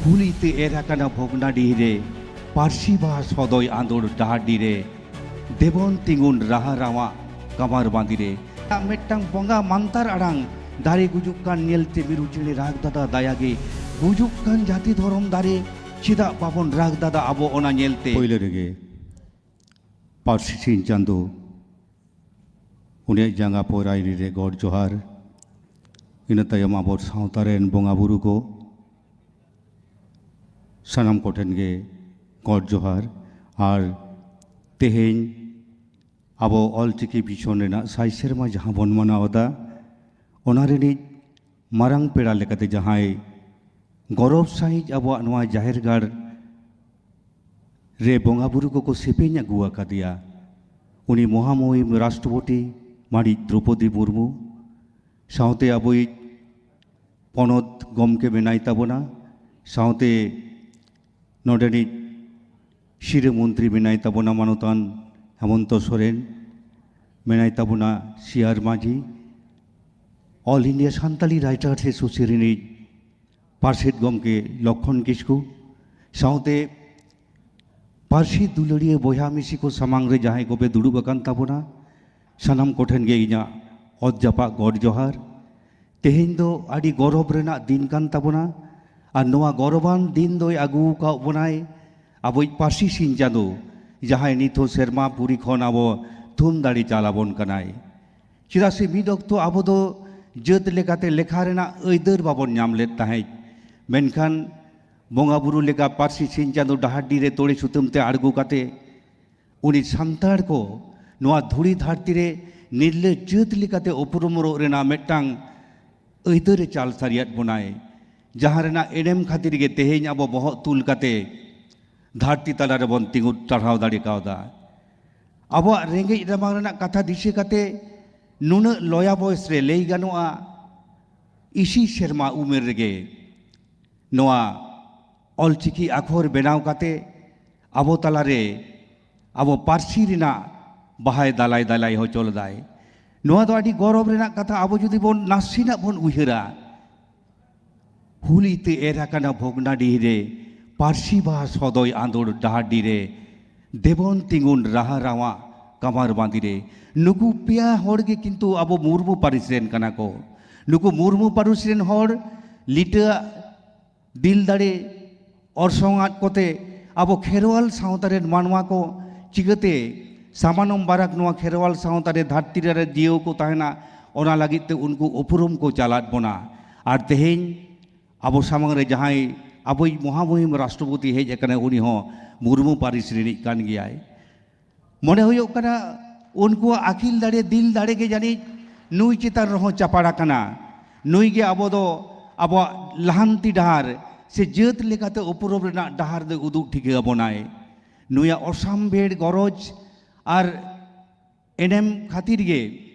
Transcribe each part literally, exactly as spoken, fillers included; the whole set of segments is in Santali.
ᱠᱩᱞᱤᱛᱮ ᱮᱨ ᱟᱠᱟᱱᱟ ᱵᱷᱚᱜᱽᱱᱟᱰᱤᱦᱤ ᱨᱮ, ᱯᱟᱹᱨᱥᱤ ᱵᱟᱦᱟ ᱥᱚᱫᱚᱭ ᱟᱸᱫᱳᱲ ᱰᱟᱦᱟᱨᱰᱤ ᱨᱮ, ᱫᱮᱵᱚᱱ ᱛᱤᱸᱜᱩᱱ ᱨᱟᱦᱟ ᱨᱟᱣᱟᱜ ᱠᱟᱢᱟᱨ ᱵᱟᱸᱫᱤ ᱨᱮ᱾ ᱢᱤᱫᱴᱟᱝ ᱵᱚᱸᱜᱟ ᱢᱟᱱᱛᱟᱨ ᱟᱲᱟᱝ, ᱫᱟᱨᱮ ᱜᱩᱡᱩᱜ ᱠᱟᱱ ᱧᱮᱞᱛᱮ ᱢᱤᱨᱩ ᱪᱮᱬᱮ ᱨᱟᱜᱽ ᱫᱟᱫᱟ ᱫᱟᱭᱟᱜᱮ, ᱜᱩᱡᱩᱜ ᱠᱟᱱ ᱡᱟᱹᱛᱤ ᱫᱷᱚᱨᱚᱢ ᱫᱟᱨᱮ ᱪᱮᱫᱟᱜ ᱵᱟᱵᱚᱱ ᱨᱟᱜᱽ ᱫᱟᱫᱟ ᱟᱵᱚ ᱚᱱᱟ ᱧᱮᱞᱛᱮ? ᱯᱳᱭᱞᱳ ᱨᱮᱜᱮ ᱯᱟᱹᱨᱥᱤ ᱥᱤᱧ ᱪᱟᱸᱫᱳ ᱩᱱᱤᱭᱟᱜ ᱡᱟᱸᱜᱟ ᱯᱚᱨᱟᱭᱱᱤ ᱨᱮ ᱜᱚᱰ ᱡᱚᱦᱟᱨ᱾ ᱤᱱᱟᱹ ᱛᱟᱭᱚᱢ ᱟᱵᱚ ᱥᱟᱶᱛᱟ ᱨᱮᱱ ᱵᱚᱸᱜᱟ ᱵᱩᱨᱩ ᱠᱚ ᱥᱟᱱᱟᱢ ᱠᱚᱴᱷᱮᱱ ᱜᱮ ᱜᱚᱰ ᱡᱚᱦᱟᱨ᱾ ᱟᱨ ᱛᱮᱦᱮᱧ ᱟᱵᱚ ᱚᱞᱪᱤᱠᱤ ᱢᱤᱥᱚᱱ ᱨᱮᱱᱟᱜ ᱥᱟᱭ ᱥᱮᱨᱢᱟ ᱡᱟᱦᱟᱸ ᱵᱚᱱ ᱢᱟᱱᱟᱣ ᱮᱫᱟ, ᱚᱱᱟ ᱨᱤᱱᱤᱡ ᱢᱟᱨᱟᱝ ᱯᱮᱲᱟ ᱞᱮᱠᱟᱛᱮ ᱡᱟᱦᱟᱸᱭ ᱜᱚᱨᱚᱵᱽ ᱥᱟᱺᱦᱤᱡ ᱟᱵᱚᱣᱟᱜ ᱱᱚᱣᱟ ᱡᱟᱦᱮᱨ ᱜᱟᱲ ᱨᱮ ᱵᱚᱸᱜᱟ ᱵᱩᱨᱩ ᱠᱚᱠᱚ ᱥᱮᱯᱮᱧ ᱟᱹᱜᱩ ᱟᱠᱟᱫᱮᱭᱟ, ᱩᱱᱤ ᱢᱚᱦᱟᱢᱩᱦᱤᱢ ᱨᱟᱥᱴᱨᱚᱯᱚᱛᱤ ᱢᱟᱹᱱᱤᱡ ᱫᱨᱚᱯᱚᱫᱤ ᱢᱩᱨᱢᱩ, ᱥᱟᱶᱛᱮ ᱟᱵᱚᱭᱤᱡ ᱯᱚᱱᱚᱛ ᱜᱚᱢᱠᱮ ᱢᱮᱱᱟᱭ ᱛᱟᱵᱚᱱᱟ, ᱥᱟᱶᱛᱮ ᱱᱚᱰᱮᱱᱤᱡ ᱥᱤᱨᱟᱹ ᱢᱚᱱᱛᱨᱤ ᱢᱮᱱᱟᱭ ᱛᱟᱵᱚᱱᱟ ᱢᱟᱱᱚᱛᱟᱱ ᱦᱮᱢᱚᱱᱛᱚ ᱥᱚᱨᱮᱱ, ᱢᱮᱱᱟᱭ ᱛᱟᱵᱚᱱᱟ ᱥᱤ ᱟᱨ ᱢᱟᱹᱡᱷᱤ, all India Santali writers association ᱨᱤᱱᱤᱡ ᱯᱟᱨᱥᱮᱛ ᱜᱚᱢᱠᱮ ᱞᱚᱠᱠᱷᱚᱱ ᱠᱤᱥᱠᱩ, ᱥᱟᱶᱛᱮ ᱯᱟᱹᱨᱥᱤ ᱫᱩᱞᱟᱹᱲᱤᱭᱟᱹ ᱵᱚᱭᱦᱟ ᱢᱤᱥᱤ ᱠᱚ ᱥᱟᱢᱟᱝ ᱨᱮ ᱡᱟᱦᱟᱸᱭ ᱠᱚᱯᱮ ᱫᱩᱲᱩᱵ ᱟᱠᱟᱱ ᱛᱟᱵᱚᱱᱟ, ᱥᱟᱱᱟᱢ ᱠᱚᱴᱷᱮᱱ ᱜᱮ ᱤᱧᱟᱹᱜ ᱚᱛ ᱡᱟᱯᱟᱜ ᱜᱚᱰ ᱡᱚᱦᱟᱨ᱾ ᱛᱮᱦᱮᱧ ᱫᱚ ᱟᱹᱰᱤ ᱜᱚᱨᱚᱵᱽ ᱨᱮᱱᱟᱜ ᱫᱤᱱ ᱠᱟᱱ ᱛᱟᱵᱚᱱᱟ᱾ ᱟᱨ ᱱᱚᱣᱟ ᱜᱚᱨᱚᱵᱟᱱ ᱫᱤᱱ ᱫᱚᱭ ᱟᱹᱜᱩ ᱟᱠᱟᱫ ᱵᱚᱱᱟᱭ ᱟᱵᱚᱭᱤᱡ ᱯᱟᱹᱨᱥᱤ ᱥᱤᱧ ᱪᱟᱸᱫᱳ, ᱡᱟᱦᱟᱸᱭ ᱱᱤᱛ ᱦᱚᱸ ᱥᱮᱨᱢᱟ ᱯᱩᱨᱤ ᱠᱷᱚᱱ ᱟᱵᱚ ᱛᱷᱩᱢ ᱫᱟᱲᱮ ᱪᱟᱞ ᱟᱵᱚᱱ ᱠᱟᱱᱟᱭ᱾ ᱪᱮᱫᱟᱜ ᱥᱮ ᱢᱤᱫ ᱚᱠᱛᱚ ᱟᱵᱚ ᱫᱚ ᱡᱟᱹᱛ ᱞᱮᱠᱟᱛᱮ ᱞᱮᱠᱷᱟ ᱨᱮᱱᱟᱜ ᱟᱹᱭᱫᱟᱹᱨ ᱵᱟᱵᱚᱱ ᱧᱟᱢ ᱞᱮᱫ ᱛᱟᱦᱮᱸᱫ, ᱢᱮᱱᱠᱷᱟᱱ ᱵᱚᱸᱜᱟ ᱵᱩᱨᱩ ᱞᱮᱠᱟ ᱯᱟᱹᱨᱥᱤ ᱥᱤᱧ ᱪᱟᱸᱫᱳ ᱰᱟᱦᱟᱨᱰᱤ ᱨᱮ ᱛᱳᱲᱮ ᱥᱩᱛᱟᱹᱢ ᱛᱮ ᱟᱬᱜᱚ ᱠᱟᱛᱮ ᱩᱱᱤ ᱥᱟᱱᱛᱟᱲ ᱠᱚ ᱱᱚᱣᱟ ᱫᱷᱩᱲᱤ ᱫᱷᱟᱹᱨᱛᱤ ᱨᱮ ᱱᱤᱨᱞᱟᱹ ᱡᱟᱹᱛ ᱞᱮᱠᱟᱛᱮ ᱩᱯᱨᱩᱢᱚᱜ ᱨᱮᱱᱟᱜ ᱢᱤᱫᱴᱟᱝ ᱟᱹᱭᱫᱟᱹᱨᱮ ᱪᱟᱞ ᱥᱟᱹᱨᱤᱭᱟᱫ ᱵᱚᱱᱟᱭ, ᱡᱟᱦᱟᱸ ᱨᱮᱱᱟᱜ ᱮᱱᱮᱢ ᱠᱷᱟᱹᱛᱤᱨ ᱜᱮ ᱛᱮᱦᱮᱧ ᱟᱵᱚ ᱵᱚᱦᱚᱜ ᱛᱩᱞ ᱠᱟᱛᱮ ᱫᱷᱟᱹᱨᱛᱤ ᱛᱟᱞᱟ ᱨᱮᱵᱚᱱ ᱛᱤᱸᱜᱩ ᱴᱟᱨᱦᱟᱣ ᱫᱟᱲᱮ ᱠᱟᱣᱫᱟ᱾ ᱟᱵᱚᱣᱟᱜ ᱨᱮᱸᱜᱮᱡ ᱨᱟᱵᱟᱝ ᱨᱮᱱᱟᱜ ᱠᱟᱛᱷᱟ ᱫᱤᱥᱟᱹ ᱠᱟᱛᱮ ᱱᱩᱱᱟᱹᱜ ᱞᱚᱭᱟ ᱵᱚᱭᱮᱥ ᱨᱮ ᱞᱟᱹᱭ ᱜᱟᱱᱚᱜᱼᱟ, ᱤᱥᱤ ᱥᱮᱨᱢᱟ ᱩᱢᱮᱨ ᱨᱮᱜᱮ ᱱᱚᱣᱟ ᱚᱞᱪᱤᱠᱤ ᱟᱠᱷᱚᱨ ᱵᱮᱱᱟᱣ ᱠᱟᱛᱮ ᱟᱵᱚ ᱛᱟᱞᱟᱨᱮ ᱟᱵᱚ ᱯᱟᱹᱨᱥᱤ ᱨᱮᱱᱟᱜ ᱵᱟᱦᱟᱭ ᱫᱟᱞᱟᱭ ᱫᱟᱞᱟᱭ ᱦᱚᱪᱚ ᱞᱮᱫᱟᱭ᱾ ᱱᱚᱣᱟ ᱫᱚ ᱟᱹᱰᱤ ᱜᱚᱨᱚᱵᱽ ᱨᱮᱱᱟᱜ ᱠᱟᱛᱷᱟ᱾ ᱟᱵᱚ ᱡᱩᱫᱤ ᱵᱚᱱ ᱱᱟᱥᱮᱱᱟᱜ ᱵᱚᱱ ᱩᱭᱦᱟᱹᱨᱟ, ᱦᱩᱞ ᱤᱛᱟᱹ ᱮᱨ ᱟᱠᱟᱱᱟ ᱵᱷᱚᱜᱽᱱᱟᱰᱤᱦᱤ ᱨᱮ, ᱯᱟᱹᱨᱥᱤ ᱵᱟᱦᱟ ᱥᱚᱫᱚᱭ ᱟᱸᱫᱳᱲ ᱰᱟᱦᱟᱨᱰᱤ ᱨᱮ, ᱫᱮᱵᱚᱱ ᱛᱤᱸᱜᱩᱱ ᱨᱟᱦᱟ ᱨᱟᱣᱟᱜ ᱠᱟᱢᱟᱨ ᱵᱟᱸᱫᱤ ᱨᱮ᱾ ᱱᱩᱠᱩ ᱯᱮᱭᱟ ᱦᱚᱲ ᱜᱮ ᱠᱤᱱᱛᱩ ᱟᱵᱚ ᱢᱩᱨᱢᱩ ᱯᱟᱹᱨᱤᱥ ᱨᱮᱱ ᱠᱟᱱᱟ ᱠᱚ᱾ ᱱᱩᱠᱩ ᱢᱩᱨᱢᱩ ᱯᱟᱹᱨᱤᱥ ᱨᱮᱱ ᱦᱚᱲ ᱞᱤᱴᱟᱹᱣᱟᱜ ᱫᱤᱞ ᱫᱟᱲᱮ ᱚᱨᱥᱚᱝ ᱟᱫ ᱠᱚᱛᱮ ᱟᱵᱚ ᱠᱷᱮᱨᱣᱟᱞ ᱥᱟᱶᱛᱟ ᱨᱮᱱ ᱢᱟᱱᱣᱟ ᱠᱚ ᱪᱤᱠᱟᱹᱛᱮ ᱥᱟᱢᱟᱱᱚᱢ ᱵᱟᱨᱟᱠ ᱱᱚᱣᱟ ᱠᱷᱮᱨᱣᱟᱞ ᱥᱟᱶᱛᱟ ᱨᱮ ᱫᱷᱟᱹᱨᱛᱤ ᱨᱮ ᱡᱤᱭᱟᱹᱣ ᱠᱚ ᱛᱟᱦᱮᱱᱟ, ᱚᱱᱟ ᱞᱟᱹᱜᱤᱫ ᱛᱮ ᱩᱱᱠᱩ ᱩᱯᱨᱩᱢ ᱠᱚ ᱪᱟᱞᱟᱫ ᱵᱚᱱᱟ᱾ ᱟᱨ ᱛᱮᱦᱮᱧ ᱟᱵᱚ ᱥᱟᱢᱟᱝ ᱨᱮ ᱡᱟᱦᱟᱸᱭ ᱟᱵᱚᱭᱤᱡ ᱢᱚᱦᱟᱢᱩᱦᱤᱢ ᱨᱟᱥᱴᱨᱚᱯᱚᱛᱤ ᱦᱮᱡ ᱟᱠᱟᱱᱟᱭ, ᱩᱱᱤ ᱦᱚᱸ ᱢᱩᱨᱢᱩ ᱯᱟᱹᱨᱤᱥ ᱨᱤᱱᱤᱡ ᱠᱟᱱ ᱜᱮᱭᱟᱭ᱾ ᱢᱚᱱᱮ ᱦᱩᱭᱩᱜ ᱠᱟᱱᱟ ᱩᱱᱠᱩᱣᱟᱜ ᱟᱹᱠᱤᱞ ᱫᱟᱲᱮ, ᱫᱤᱞ ᱫᱟᱲᱮ ᱜᱮ ᱡᱟᱹᱱᱤᱡ ᱱᱩᱭ ᱪᱮᱛᱟᱱ ᱨᱮᱦᱚᱸ ᱪᱟᱯᱟᱲ ᱟᱠᱟᱱᱟ᱾ ᱱᱩᱭ ᱜᱮ ᱟᱵᱚ ᱫᱚ ᱟᱵᱚᱣᱟᱜ ᱞᱟᱦᱟᱱᱛᱤ ᱰᱟᱦᱟᱨ ᱥᱮ ᱡᱟᱹᱛ ᱞᱮᱠᱟᱛᱮ ᱩᱯᱨᱩᱢ ᱨᱮᱱᱟᱜ ᱰᱟᱦᱟᱨ ᱫᱚᱭ ᱩᱫᱩᱜ ᱴᱷᱤᱠᱟᱹ ᱟᱵᱚᱱᱟᱭ᱾ ᱱᱩᱭᱟᱜ ᱚᱥᱟᱢᱵᱷᱮᱲ ᱜᱚᱨᱚᱡᱽ ᱟᱨ ᱮᱱᱮᱢ ᱠᱷᱟᱹᱛᱤᱨ ᱜᱮ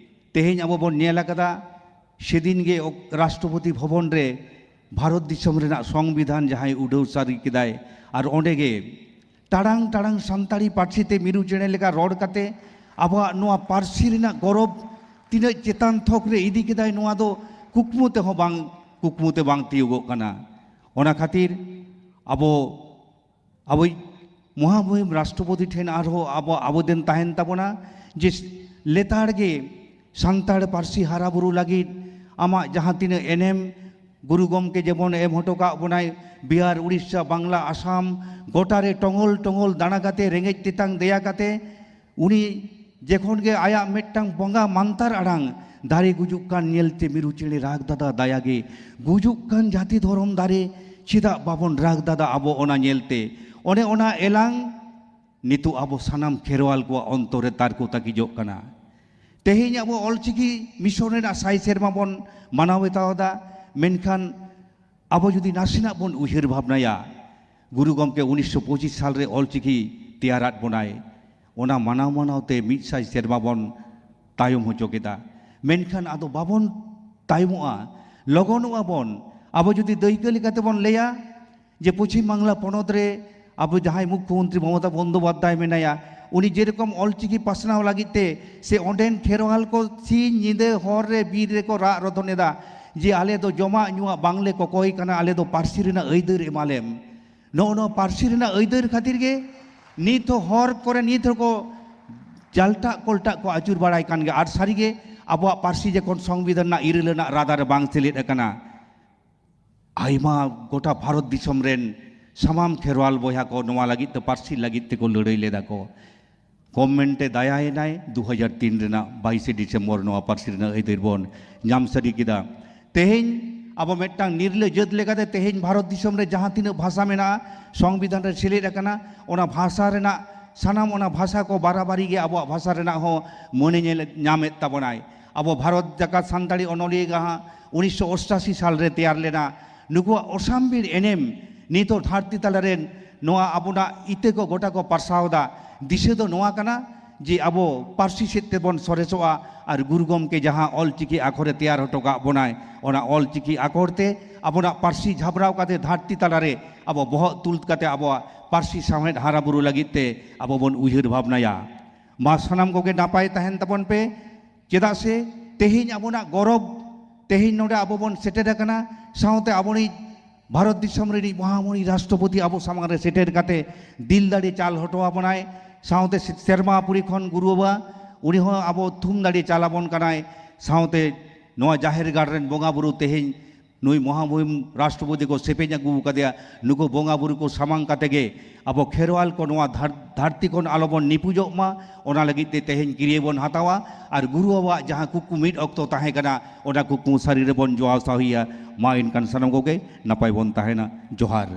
ᱛᱮᱦᱮᱧ ᱟᱵᱚ ᱵᱚᱱ ᱧᱮᱞ ᱟᱠᱟᱫᱟ, ᱥᱮᱫᱤᱱ ᱜᱮ ᱚᱠ-, ᱨᱟᱥᱴᱨᱚᱯᱚᱛᱤ ᱵᱷᱚᱵᱚᱱ ᱨᱮ ᱵᱷᱟᱨᱚᱛ ᱫᱤᱥᱚᱢ ᱨᱮᱱᱟᱜ ᱥᱚᱝᱵᱤᱫᱷᱟᱱ ᱡᱟᱦᱟᱸᱭ ᱩᱰᱷᱟᱹᱣ ᱥᱟᱹᱨᱤ ᱠᱮᱫᱟᱭ, ᱟᱨ ᱚᱸᱰᱮ ᱜᱮ ᱴᱟᱲᱟᱝ ᱴᱟᱲᱟᱝ ᱥᱟᱱᱛᱟᱲᱤ ᱯᱟᱹᱨᱥᱤ ᱛᱮ ᱢᱤᱨᱩ ᱪᱮᱬᱮ ᱞᱮᱠᱟ ᱨᱚᱲ ᱠᱟᱛᱮ ᱟᱵᱚᱣᱟᱜ ᱱᱚᱣᱟ ᱯᱟᱹᱨᱥᱤ ᱨᱮᱱᱟᱜ ᱜᱚᱨᱚᱵᱽ ᱛᱤᱱᱟᱹᱜ ᱪᱮᱛᱟᱱ ᱛᱷᱚᱠ ᱨᱮ ᱤᱫᱤ ᱠᱮᱫᱟᱭ, ᱱᱚᱣᱟ ᱫᱚ ᱠᱩᱠᱢᱩ ᱛᱮᱦᱚᱸ ᱵᱟᱝ, ᱠᱩᱠᱢᱩ ᱛᱮ ᱵᱟᱝ ᱛᱤᱭᱳᱜᱚᱜ ᱠᱟᱱᱟ᱾ ᱚᱱᱟ ᱠᱷᱟᱹᱛᱤᱨ ᱟᱵᱚ ᱟᱵᱚᱭᱤᱡ ᱢᱚᱦᱟᱢᱩᱦᱤᱢ ᱨᱟᱥᱴᱨᱚᱯᱚᱛᱤ ᱴᱷᱮᱱ ᱟᱨᱦᱚᱸ ᱟᱵᱚ ᱟᱵᱮᱫᱚᱱ ᱛᱟᱦᱮᱱ ᱛᱟᱵᱚᱱᱟ ᱡᱮ ᱞᱮᱛᱟᱲ ᱜᱮ ᱥᱟᱱᱛᱟᱲ ᱯᱟᱹᱨᱥᱤ ᱦᱟᱨᱟ ᱵᱩᱨᱩ ᱞᱟᱹᱜᱤᱫ ᱟᱢᱟᱜ ᱡᱟᱦᱟᱸ ᱛᱤᱱᱟᱹᱜ ᱮᱱᱮᱢ, ᱜᱩᱨᱩ ᱜᱚᱢᱠᱮ ᱡᱮᱢᱚᱱ ᱮᱢ ᱦᱚᱴᱚ ᱠᱟᱜ ᱵᱚᱱᱟᱭ, ᱵᱤᱦᱟᱨ, ᱩᱲᱤᱥᱥᱟ, ᱵᱟᱝᱞᱟ, ᱟᱥᱟᱢ, ᱜᱚᱴᱟ ᱨᱮ ᱴᱚᱝᱜᱚᱞ ᱴᱚᱝᱜᱚᱞ ᱫᱟᱬᱟ ᱠᱟᱛᱮ, ᱨᱮᱸᱜᱮᱡ ᱛᱮᱛᱟᱝ ᱫᱮᱭᱟ ᱠᱟᱛᱮ, ᱩᱱᱤ ᱡᱮᱠᱷᱚᱱ ᱜᱮ ᱟᱭᱟᱜ ᱢᱤᱫᱴᱟᱝ ᱵᱚᱸᱜᱟ ᱢᱟᱱᱛᱟᱨ ᱟᱲᱟᱝ, ᱫᱟᱨᱮ ᱜᱩᱡᱩᱜ ᱠᱟᱱ ᱧᱮᱞᱛᱮ ᱢᱤᱨᱩ ᱪᱮᱬᱮ ᱨᱟᱜᱽ ᱫᱟᱫᱟ ᱫᱟᱭᱟ ᱜᱮ, ᱜᱩᱡᱩᱜ ᱠᱟᱱ ᱡᱟᱹᱛᱤ ᱫᱷᱚᱨᱚᱢ ᱫᱟᱨᱮ ᱪᱮᱫᱟᱜ ᱵᱟᱵᱚᱱ ᱨᱟᱜᱽ ᱫᱟᱫᱟ ᱟᱵᱚ ᱚᱱᱟ ᱧᱮᱞᱛᱮ? ᱚᱱᱮ ᱚᱱᱟ ᱮᱞᱟᱝ ᱱᱤᱛᱚᱜ ᱟᱵᱚ ᱥᱟᱱᱟᱢ ᱠᱷᱮᱨᱣᱟᱞ ᱠᱚᱣᱟᱜ ᱚᱱᱛᱚᱨ ᱨᱮ ᱛᱟᱨᱠᱚ ᱛᱟᱹᱠᱤᱡᱚᱜ ᱠᱟᱱᱟ᱾ ᱛᱮᱦᱮᱧ ᱟᱵᱚ ᱚᱞᱪᱤᱠᱤ ᱢᱤᱥᱚᱱ ᱨᱮᱱᱟᱜ ᱥᱟᱭ ᱥᱮᱨᱢᱟ ᱵᱚᱱ ᱢᱟᱱᱟᱣ ᱵᱟᱛᱟᱣ ᱮᱫᱟ, ᱢᱮᱱᱠᱷᱟᱱ ᱟᱵᱚ ᱡᱩᱫᱤ ᱱᱟᱥᱮᱱᱟᱜ ᱵᱚᱱ ᱩᱭᱦᱟᱹᱨ ᱵᱷᱟᱵᱽᱱᱟᱭᱟ, ᱜᱩᱨᱩ ᱜᱚᱢᱠᱮ ᱩᱱᱤᱥᱥᱚ ᱯᱚᱸᱪᱤᱥ ᱥᱟᱞ ᱨᱮ ᱚᱞᱪᱤᱠᱤ ᱛᱮᱭᱟᱨᱟᱫ ᱵᱚᱱᱟᱭ, ᱚᱱᱟ ᱢᱟᱱᱟᱣ ᱢᱟᱱᱟᱣ ᱛᱮ ᱢᱤᱫ ᱥᱟᱭ ᱥᱮᱨᱢᱟ ᱵᱚᱱ ᱛᱟᱭᱚᱢ ᱦᱚᱪᱚ ᱠᱮᱫᱟ᱾ ᱢᱮᱱᱠᱷᱟᱱ ᱟᱫᱚ ᱵᱟᱵᱚᱱ ᱛᱟᱭᱚᱢᱚᱜᱼᱟ, ᱞᱚᱜᱚᱱᱚᱜᱼᱟ ᱵᱚᱱ᱾ ᱟᱵᱚ ᱡᱩᱫᱤ ᱫᱟᱹᱭᱠᱟᱹ ᱞᱮᱠᱟᱛᱮ ᱵᱚᱱ ᱞᱟᱹᱭᱟ, ᱡᱮ ᱯᱚᱪᱷᱤᱢ ᱵᱟᱝᱞᱟ ᱯᱚᱱᱚᱛ ᱨᱮ ᱟᱵᱚ ᱡᱟᱦᱟᱸᱭ ᱢᱩᱠᱷᱭᱚᱢᱚᱱᱛᱨᱤ ᱢᱚᱢᱚᱛᱟ ᱵᱚᱱᱫᱳᱯᱟᱫᱽᱫᱷᱟᱭ ᱢᱮᱱᱟᱭᱟ, ᱩᱱᱤ ᱡᱮᱨᱚᱠᱚᱢ ᱚᱞᱪᱤᱠᱤ ᱯᱟᱥᱱᱟᱣ ᱞᱟᱹᱜᱤᱫ ᱛᱮ ᱥᱮ ᱚᱸᱰᱮᱱ ᱠᱷᱮᱨᱣᱟᱞ ᱠᱚ ᱥᱤᱧ ᱧᱤᱫᱟᱹ ᱦᱚᱨ ᱨᱮ ᱵᱤᱨ ᱨᱮᱠᱚ ᱨᱟᱜ ᱨᱚᱫᱷᱚᱱ ᱮᱫᱟ, ᱡᱮ ᱟᱞᱮ ᱫᱚ ᱡᱚᱢᱟᱜ ᱧᱩᱣᱟᱜ ᱵᱟᱝᱞᱮ ᱠᱚᱠᱚᱭ ᱠᱟᱱᱟ, ᱟᱞᱮ ᱫᱚ ᱯᱟᱹᱨᱥᱤ ᱨᱮᱱᱟᱜ ᱟᱹᱭᱫᱟᱹᱨ ᱮᱢᱟᱞᱮᱢ᱾ ᱱᱚᱜᱼᱚ ᱱᱚᱣᱟ ᱯᱟᱹᱨᱥᱤ ᱨᱮᱱᱟᱜ ᱟᱹᱭᱫᱟᱹᱨ ᱠᱷᱟᱹᱛᱤᱨ ᱜᱮ ᱱᱤᱛ ᱦᱚᱸ ᱦᱚᱨ ᱠᱚᱨᱮ ᱱᱤᱛ ᱦᱚᱸᱠᱚ ᱡᱟᱞᱴᱟᱜ ᱠᱚᱞᱴᱟᱜ ᱠᱚ ᱟᱹᱪᱩᱨ ᱵᱟᱲᱟᱭ ᱠᱟᱱ ᱜᱮᱭᱟ᱾ ᱟᱨ ᱥᱟᱹᱨᱤᱜᱮ ᱟᱵᱚᱣᱟᱜ ᱯᱟᱹᱨᱥᱤ ᱡᱚᱠᱷᱚᱱ ᱥᱚᱝᱵᱤᱫᱷᱟᱱ ᱨᱮᱱᱟᱜ ᱤᱨᱟᱹᱞ ᱟᱱᱟᱜ ᱨᱟᱫᱟ ᱨᱮ ᱵᱟᱝ ᱥᱮᱞᱮᱫ ᱟᱠᱟᱱᱟ, ᱟᱭᱢᱟ ᱜᱚᱴᱟ ᱵᱷᱟᱨᱚᱛ ᱫᱤᱥᱚᱢ ᱨᱮᱱ ᱥᱟᱱᱟᱢ ᱠᱷᱮᱨᱣᱟᱞ ᱵᱚᱭᱦᱟ ᱠᱚ ᱱᱚᱣᱟ ᱞᱟᱹᱜᱤᱫ ᱛᱮ, ᱯᱟᱹᱨᱥᱤ ᱞᱟᱹᱜᱤᱫ ᱛᱮᱠᱚ ᱞᱟᱹᱲᱦᱟᱹᱭ ᱞᱮᱫᱟ ᱠᱚ᱾ ᱠᱚᱢ ᱢᱮᱱᱛᱮ ᱫᱟᱭᱟᱭᱮᱱᱟᱭ, ᱫᱩ ᱦᱟᱡᱟᱨ ᱛᱤᱱ ᱨᱮᱱᱟᱜ ᱵᱟᱭᱤᱥᱮ ᱰᱤᱥᱮᱢᱵᱚᱨ ᱱᱚᱣᱟ ᱯᱟᱹᱨᱥᱤ ᱨᱮᱱᱟᱜ ᱟᱹᱭᱫᱟᱹᱨ ᱵᱚᱱ ᱧᱟᱢ ᱥᱟᱹᱨᱤ ᱠᱮᱫᱟ᱾ ᱛᱮᱦᱮᱧ ᱟᱵᱚ ᱢᱤᱫᱴᱟᱝ ᱱᱤᱨᱞᱟᱹ ᱡᱟᱹᱛ ᱞᱮᱠᱟᱛᱮ ᱛᱮᱦᱮᱧ ᱵᱷᱟᱨᱚᱛ ᱫᱤᱥᱚᱢ ᱨᱮ ᱡᱟᱦᱟᱸ ᱛᱤᱱᱟᱹᱜ ᱵᱷᱟᱥᱟ ᱢᱮᱱᱟᱜᱼᱟ, ᱥᱚᱝᱵᱤᱫᱷᱟᱱ ᱨᱮ ᱥᱮᱞᱮᱫ ᱟᱠᱟᱱᱟ, ᱚᱱᱟ ᱵᱷᱟᱥᱟ ᱨᱮᱱᱟᱜ, ᱥᱟᱱᱟᱢ ᱚᱱᱟ ᱵᱷᱟᱥᱟ ᱠᱚ ᱵᱟᱨᱟᱵᱟᱨᱤ ᱜᱮ ᱟᱵᱚᱣᱟᱜ ᱵᱷᱟᱥᱟ ᱨᱮᱱᱟᱜ ᱦᱚᱸ ᱢᱟᱹᱱᱮ ᱧᱮᱞ ᱧᱟᱢᱮᱫ ᱛᱟᱵᱚᱱᱟᱭ᱾ ᱟᱵᱚ ᱵᱷᱟᱨᱚᱛ ᱡᱟᱠᱟᱛ ᱥᱟᱱᱛᱟᱲᱤ ᱚᱱᱚᱞᱤᱭᱟᱹ ᱜᱟᱦᱟ ᱩᱱᱤᱥᱥᱚ ᱚᱥᱴᱟᱥᱤ ᱥᱟᱞ ᱨᱮ ᱛᱮᱭᱟᱨ ᱞᱮᱱᱟ᱾ ᱱᱩᱠᱩᱣᱟᱜ ᱚᱥᱟᱢᱵᱷᱤᱲ ᱮᱱᱮᱢ ᱱᱤᱛᱚᱜ ᱫᱷᱟᱹᱨᱛᱤ ᱛᱟᱞᱟ ᱨᱮᱱ ᱱᱚᱣᱟ ᱟᱵᱚᱱᱟᱜ ᱤᱛᱟᱹ ᱠᱚ ᱜᱚᱴᱟ ᱠᱚ ᱯᱟᱨᱥᱟᱣ ᱮᱫᱟ᱾ ᱫᱤᱥᱟᱹ ᱫᱚ ᱱᱚᱣᱟ ᱠᱟᱱᱟ ᱡᱮ ᱟᱵᱚ ᱯᱟᱹᱨᱥᱤ ᱥᱮᱫ ᱛᱮᱵᱚᱱ ᱥᱚᱨᱮᱥᱚᱜᱼᱟ ᱟᱨ ᱜᱩᱨᱩ ᱜᱚᱢᱠᱮ ᱡᱟᱦᱟᱸ ᱚᱞ ᱪᱤᱠᱤ ᱟᱠᱷᱚᱨᱮ ᱛᱮᱭᱟᱨ ᱦᱚᱴᱚ ᱠᱟᱜ ᱵᱚᱱᱟᱭ, ᱚᱱᱟ ᱚᱞ ᱪᱤᱠᱤ ᱟᱠᱷᱚᱨ ᱛᱮ ᱟᱵᱚᱱᱟᱜ ᱯᱟᱹᱨᱥᱤ ᱡᱷᱟᱵᱽᱨᱟᱣ ᱠᱟᱛᱮ ᱫᱷᱟᱹᱨᱛᱤ ᱛᱟᱞᱟ ᱨᱮ ᱟᱵᱚ ᱵᱚᱦᱚᱜ ᱛᱩᱞ ᱠᱟᱛᱮ ᱟᱵᱚᱣᱟᱜ ᱯᱟᱹᱨᱥᱤ ᱥᱟᱶᱦᱮᱫ ᱦᱟᱨᱟ ᱵᱩᱨᱩ ᱞᱟᱹᱜᱤᱫ ᱛᱮ ᱟᱵᱚ ᱵᱚᱱ ᱩᱭᱦᱟᱹᱨ ᱵᱷᱟᱵᱽᱱᱟᱭᱟ᱾ ᱢᱟ ᱥᱟᱱᱟᱢ ᱠᱚᱜᱮ ᱱᱟᱯᱟᱭ ᱛᱟᱦᱮᱱ ᱛᱟᱵᱚᱱ ᱯᱮ, ᱪᱮᱫᱟᱜ ᱥᱮ ᱛᱮᱦᱮᱧ ᱟᱵᱚᱱᱟᱜ ᱜᱚᱨᱚᱵᱽ, ᱛᱮᱦᱮᱧ ᱱᱚᱰᱮ ᱟᱵᱚ ᱵᱚᱱ ᱥᱮᱴᱮᱨ ᱟᱠᱟᱱᱟ, ᱥᱟᱶᱛᱮ ᱟᱵᱚᱨᱤᱡ ᱵᱷᱟᱨᱚᱛ ᱫᱤᱥᱚᱢ ᱨᱤᱱᱤᱡ ᱢᱚᱦᱟᱢᱩᱱᱤ ᱨᱟᱥᱴᱨᱚᱯᱚᱛᱤ ᱟᱵᱚ ᱥᱟᱢᱟᱝ ᱨᱮ ᱥᱮᱴᱮᱨ ᱠᱟᱛᱮ ᱫᱤᱞ ᱫᱟᱲᱮ ᱪᱟᱞ ᱦᱚᱴᱚ ᱟᱵᱚᱱᱟᱭ, ᱥᱟᱶᱛᱮ ᱥᱮ-, ᱥᱮᱨᱢᱟ ᱯᱩᱨᱤ ᱠᱷᱚᱱ ᱜᱩᱨᱩ ᱵᱟᱵᱟ, ᱩᱱᱤ ᱦᱚᱸ ᱟᱵᱚ ᱛᱷᱩᱢ ᱫᱟᱲᱮ ᱪᱟᱞ ᱟᱵᱚᱱ ᱠᱟᱱᱟᱭ, ᱥᱟᱶᱛᱮ ᱱᱚᱣᱟ ᱡᱟᱦᱮᱨ ᱜᱟᱲ ᱨᱮᱱ ᱵᱚᱸᱜᱟ ᱵᱩᱨᱩ ᱛᱮᱦᱮᱧ ᱱᱩᱭ ᱢᱚᱦᱟᱢᱩᱦᱤᱢ ᱨᱟᱥᱴᱨᱚᱯᱚᱛᱤ ᱠᱚ ᱥᱮᱯᱮᱧ ᱟᱹᱜᱩ ᱟᱠᱟᱫᱮᱭᱟ᱾ ᱱᱩᱠᱩ ᱵᱚᱸᱜᱟ ᱵᱩᱨᱩ ᱠᱚ ᱥᱟᱢᱟᱝ ᱠᱟᱛᱮ ᱜᱮ ᱟᱵᱚ ᱠᱷᱮᱨᱣᱟᱞ ᱠᱚ ᱱᱚᱣᱟ ᱫᱷᱟᱨ-, ᱫᱷᱟᱹᱨᱛᱤ ᱠᱷᱚᱱ ᱟᱞᱚᱵᱚᱱ ᱱᱤᱯᱩᱡᱚᱜ ᱢᱟ, ᱚᱱᱟ ᱞᱟᱹᱜᱤᱫ ᱛᱮ ᱛᱮᱦᱮᱧ ᱠᱤᱨᱭᱟᱹ ᱵᱚᱱ ᱦᱟᱛᱟᱣᱟ ᱟᱨ ᱜᱩᱨᱩ ᱵᱟᱵᱟᱣᱟᱜ ᱡᱟᱦᱟᱸ ᱠᱩᱠᱢᱩ ᱢᱤᱫ ᱚᱠᱛᱚ ᱛᱟᱦᱮᱸ ᱠᱟᱱᱟ, ᱚᱱᱟ ᱠᱩᱠᱢᱩ ᱥᱟᱹᱨᱤ ᱨᱮᱵᱚᱱ ᱡᱚᱣᱟᱣ ᱥᱟᱹᱦᱤᱭᱟ᱾ ᱢᱟ ᱮᱱᱠᱷᱟᱱ ᱥᱟᱱᱟᱢ ᱠᱚᱜᱮ ᱱᱟᱯᱟᱭ ᱵᱚᱱ ᱛᱟᱦᱮᱱᱟ᱾ ᱡᱚᱦᱟᱨ᱾